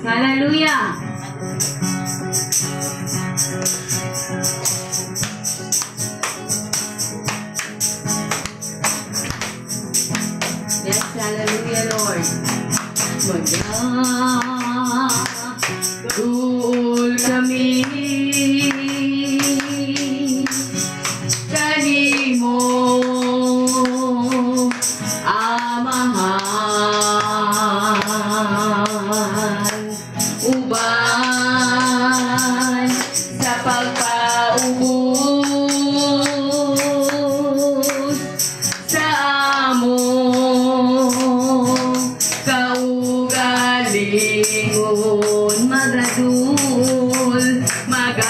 Hallelujah. Yes, hallelujah, Lord. Magduol kami kanimo, Amahan, uban sa pagpaubos sa among kaugalingon. Magadul, magadul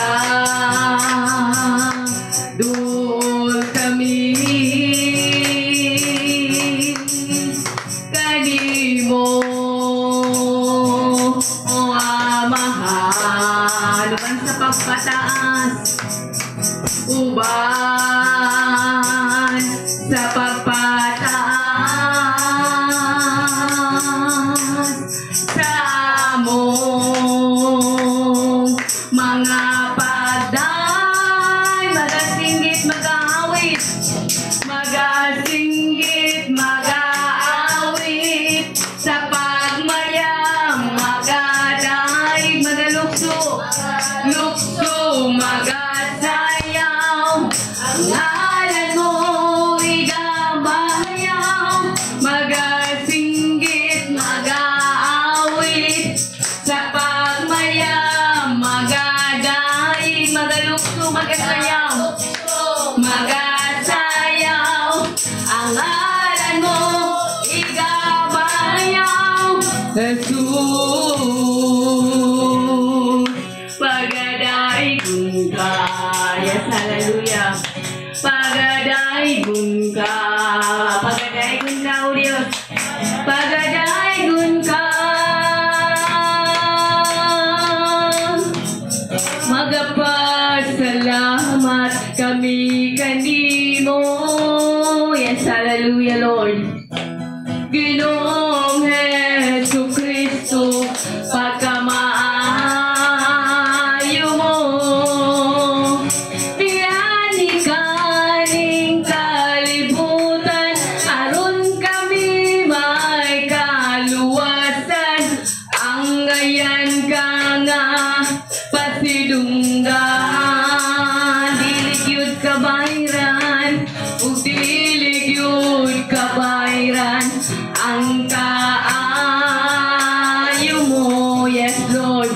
kami kanimo, o Amahan, uban sa pagpataas, uban sa pagpataas sa among mga pagday. Magasinggit, magaawit, magasinggit, magaawit sa pagmayam, magaday, magalukso, lukso, magasayaw, ang ngalan mo igabayaw. Magasinggit, magaawit sa pagmayam, magaday, magalukso, magasayaw, magasayaw, ang ngalan mo igabayaw. Jesus, pagadaygon ka. Yes, hallelujah. Pagadaygon ka, pagadaygon ka, O Diyos, pagadaygon ka. Magapasalamat kami kanimo. Yes, hallelujah, Lord. Ginoong Hesu Kristo, pagkamaayo mo, diani kaning kalibutan, aron kami may kaluwasan. Ang ngayan ka nga pasidunggan, dili gyud kabayran, ug dili gyud kabayran ang kaayo mo. Yes, Lord.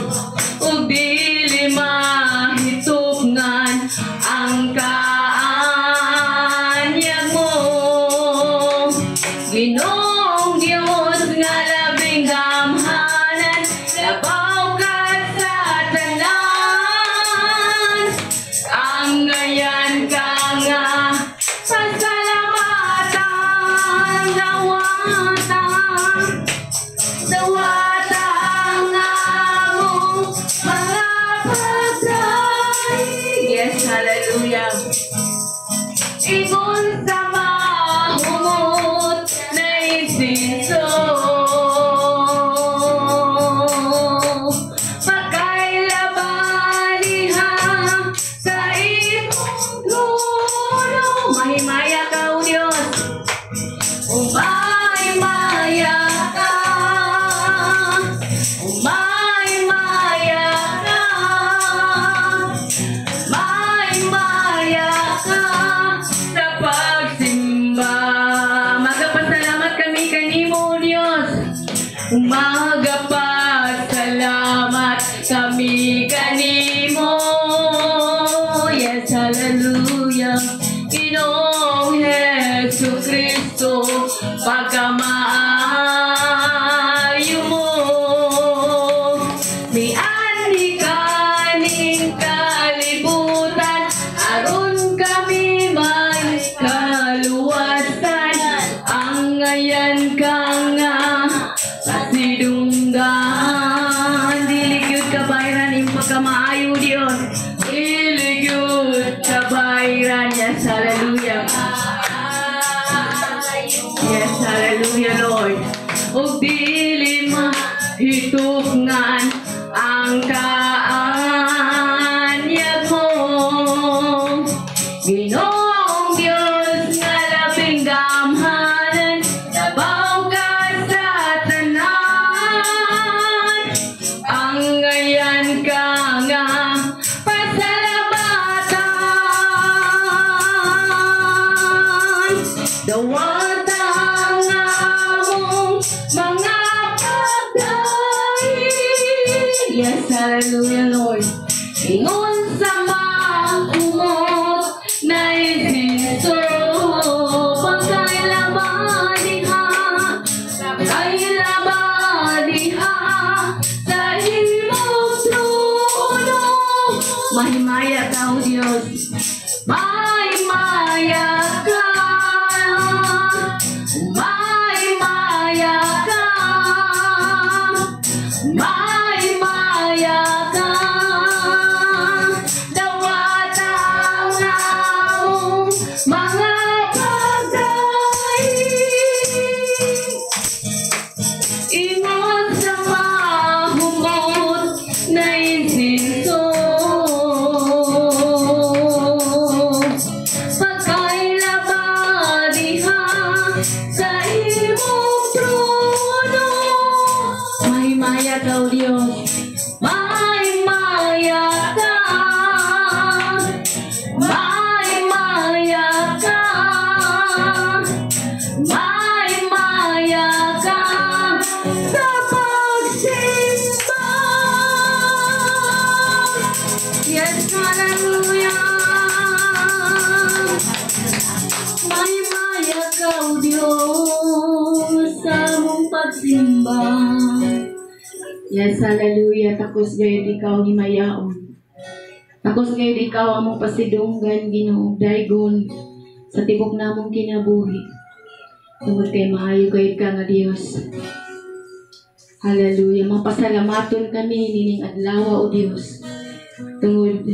Ug dili mahitunggan ang kaanyag mo. Ginoong Dios nga labing gamhanan, labaw ka sa tanan. Ang ngayan ka nga pasalamatan, dawata, dawata ang among mga pagdaig. Yes, hallelujah. Ingon sa mahumot na insinso, pagkailabaniha sa imong trono. Mahimaya ka, O Diyos. Umay-maya ka, umay-maya ka, may-maya ka sa pagsinggit. Yes, hallelujah, Lord. Ingon sa mahumot na insinso, pagkailaba diha, pagkailaba diha sa imong trono. Mahimaya ka, O Diyos. Mahimaya ka. Mahimaya ka. Mahimaya ka. Dawata ang among mga pagdaig. Ingon sa mahumot na insinso, pagkailaba diha sa imong trono. Mahimaya ka, O Diyos. Mahimaya ka. Mahimaya ka. Mahimaya ka sa pagsimba. Yes, hallelujah. Mahimaya ka, O Diyos, sa among pagsimba. Yes, hallelujah. Takos gayud ikaw himayaon. Takos gayud ikaw among pasidunggan, Ginoo, daygon sa tibok namong kinabuhi. Tungod kay maayo gayud ka nga Dios. Hallelujah. Mapasalamaton kami nining adlaw, O Dios. Tungod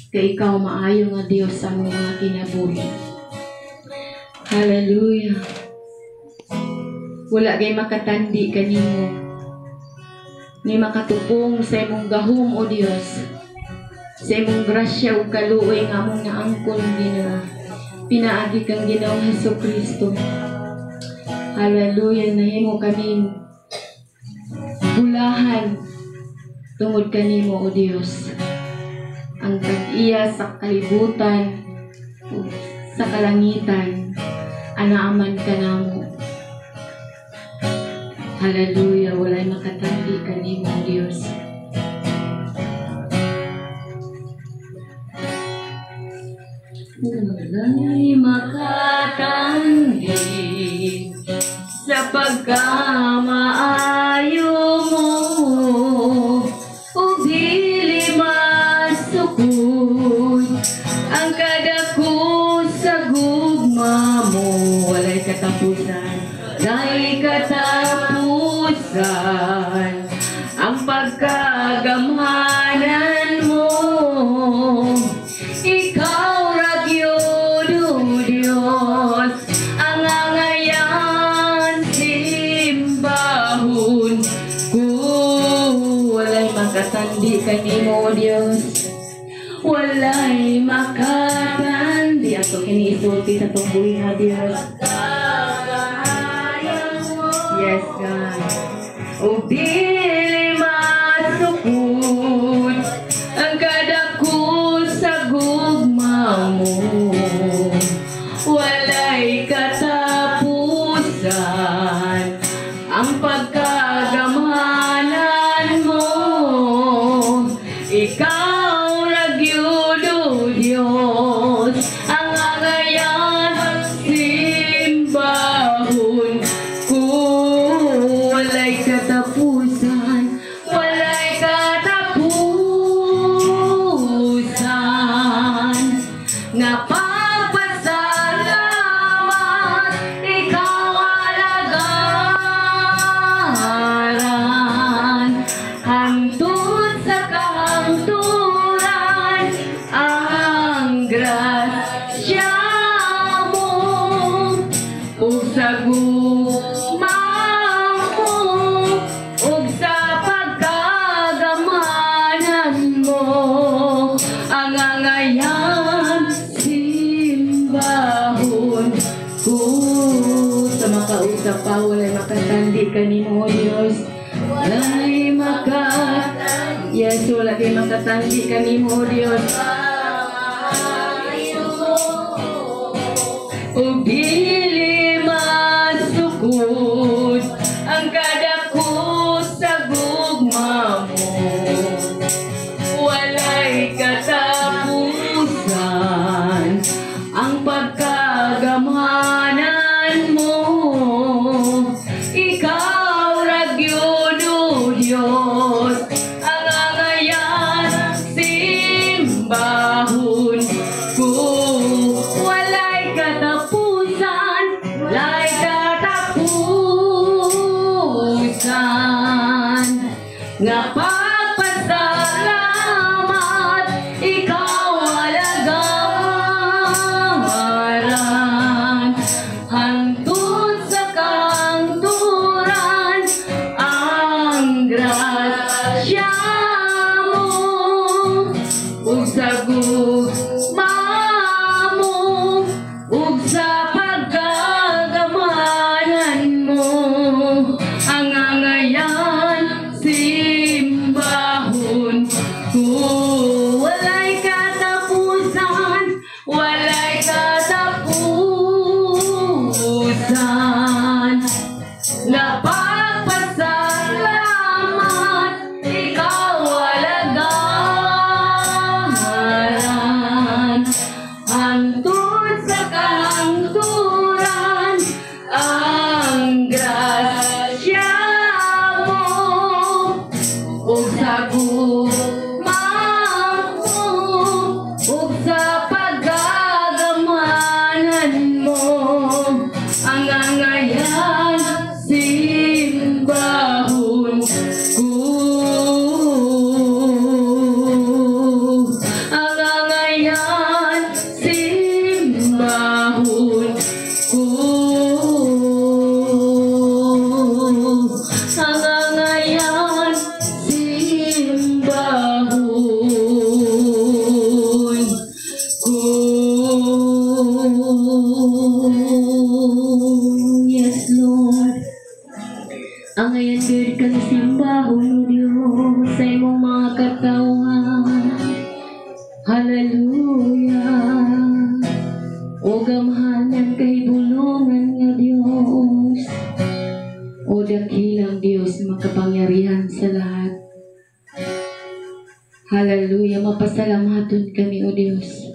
kay ikaw maayo nga Dios sa among mga kinabuhi. Hallelujah. Wala gay makatandi kanimo ni makatupong sa imong gahom, O Dios. Sa imong grasya ug kaluoy nga among naangkon, Ginoo. Pinaagi kang Ginoong Hesus Kristo. Hallelujah, nahimo kami bulahan tungod kanimo, O Dios. Ang tag-iya sa kalibutan ug sa kalangitan, anaaman kanamo. Hallelujah, walay makatandi kanimo, O Dios. Walay makatandi sa pagkamaayo mo, ug dili masukod ang kadako sa gugma mo. Walay katapusan, walay katapusan ang pagkagamhanan mo. Ikaw ra gyud, O Dios, ang angayan simbahon ko. Walay makatandi kanimo, O Dios. Walay makatandi. Ato kini isulti sa atong buhi nga Dios. Yes, God. Ug dili masukod ang kadako sa gugma mo. Walay katapusan ang pagkagamhanan mo. Ikaw ra gyud, O Dios, ang angayan simbahon ko. Walay katapusan, walay katapusan nga pagpasalamat, ikaw alagaran hangtod sa kahangturan. Ang grasya mo ug sa gugma mo ug sa pagkagamhanan mo, ang angayan simbahon ko. Sa makausap pa, walay makatandi kanimo, O Dios. Walay maka Yes, wala kay makatandi kanimo, O Dios. Ug dili masukod ang kadako sa gugma mo. Pagpasalamat, ikaw alagaran. Hantod sa kahangturan ang grasya mo ug sa gugma mo ug sa pagkagamhanan mo ang angayan simbahon ko. Walay katapusan, walay katapusan na pagpasalamat, ikaw alagaran. Hantod sa kahangturan ang grasya mo ug sa gugma mo ug sa pagkagamhanan mo ang angayan simbahon ko, ang angayan simbahon ko, ang angayan simbahon ko. Yes, Lord. Angayan gud kang simbahon, O Diyos, sa imong mga katawhan. Hallelujah. O gamhanan kahibulongan nga Diyos. O dakilang Diyos, makapangyarihan sa lahat. Hallelujah. Mapasalamaton kami, O Diyos.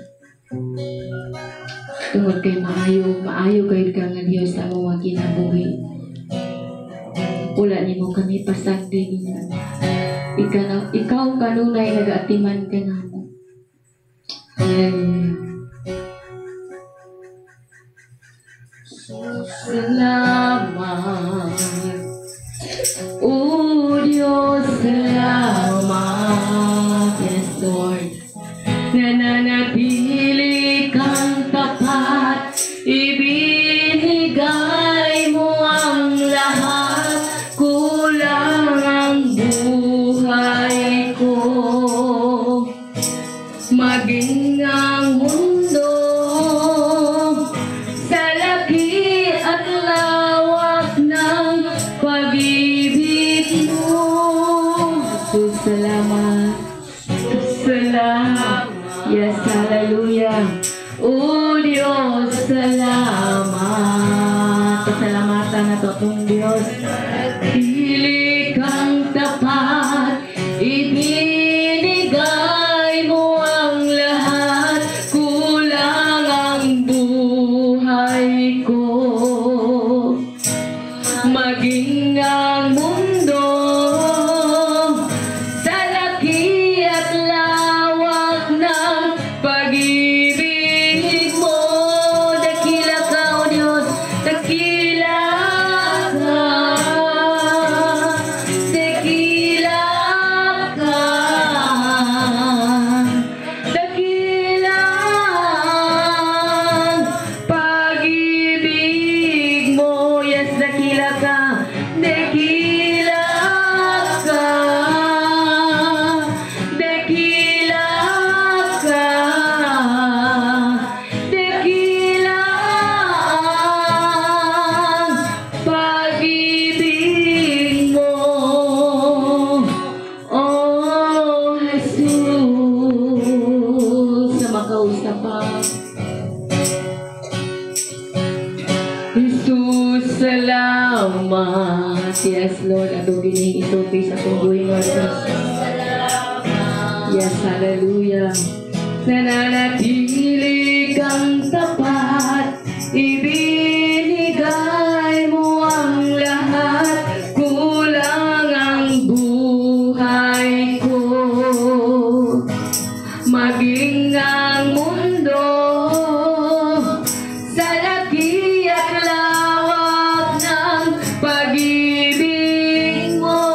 Tungod kay maayo, maayo gayud ka nga Diyos sa among mga kinabuhi. Wala nimo kami pasagdi, Ginoo. Ikaw kanunay nagaatiman ka namo. Hallelujah. Salamat. O Diyos, salamat. Yes, Lord. Nananatili kang tapat, ibinigay mo ang lahat, kulang ang buhay ko. Maging ang mundo sa laki at lawak ng pag-ibig mo. Jesus, salamat. Salamat. Yes, hallelujah. O Diyos, salamat. Pasalamatan nato atong Diyos. Pili kang tapat, ibinigay mo ang lahat, kulang ang buhay ko. Maging ang mundo sa laki at lawak ng pag-ibig mo. Dakila ka, O Diyos, dakila ka. Dakila ka. Dakila ang pag-ibig mo. Yes, dakila ka. Dakila ka. Dakila ka. Dakila ang pag-ibig mo. Oh, Jesus, sa makausap pa. Jesus, salamat. Yes, Lord, atong gining isulti sa atong buhi nga Diyos. Yes, hallelujah. Nananatili kang tapat, ibinigay mo ang lahat, kulang ang buhay ko. Maging ang mundo sa laki at lawak ng pag-ibig mo.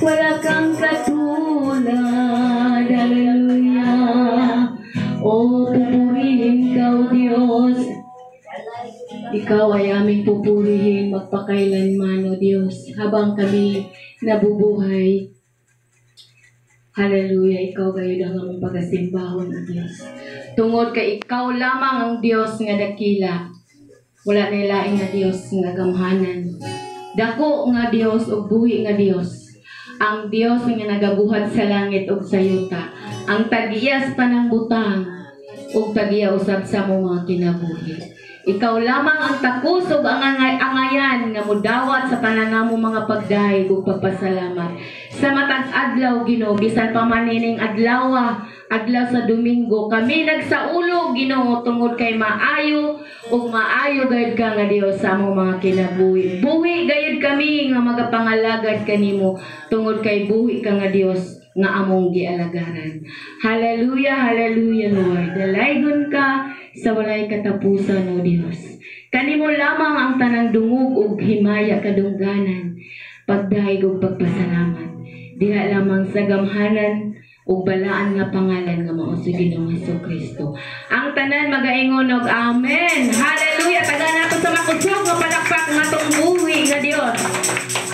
Wala kang katulad. Hallelujah. O pupurihin ka, O Diyos. Ikaw ay aming pupurihin magpakailanman, O Diyos, habang kami nabubuhay. Hallelujah, ikaw gayud ang among pagasimbahon, O Diyos. Tungod kay ikaw lamang ang Diyos nga dakila. Wala na laing nga Diyos nga gamhanan. Dako nga Diyos ug buhi nga Diyos. Ang Diyos nga nagabuhat sa langit ug sa yuta. Ang tag-iya sa tanang butang ug tag-iya usab sa among mga kinabuhi. Ikaw lamang ang takos ug ang angayan nga mudawat sa tanan namo mga pagdayeg ug pagpasalamat. Sa matag adlaw, Ginoo, bisan pa man ining adlaw, adlaw sa Domingo, kami nagsaulog, Ginoo, tungod kay maayo ug maayo gayud ka nga Dios sa among mga kinabuhi. Buhi gayud kami nga magapangalagad kanimo tungod kay buhi ka nga Dios nga among gialagaran. Hallelujah, hallelujah, Lord. Dalaygon ka sa walay katapusan, O Dios. Kanimo lamang ang tanang dungog ug himaya, kadungganan, pagdayeg ug pagpasalamat. Diha lamang sa gamhanan ug balaan nga pangalan nga mao si Ginoong Kristo. Ang tanan magaingon og "Amen." Hallelujah. Taga nato sa makusog nga palakpak nga atong buhi nga Dios.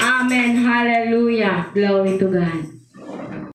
Amen. Hallelujah. Glory to God.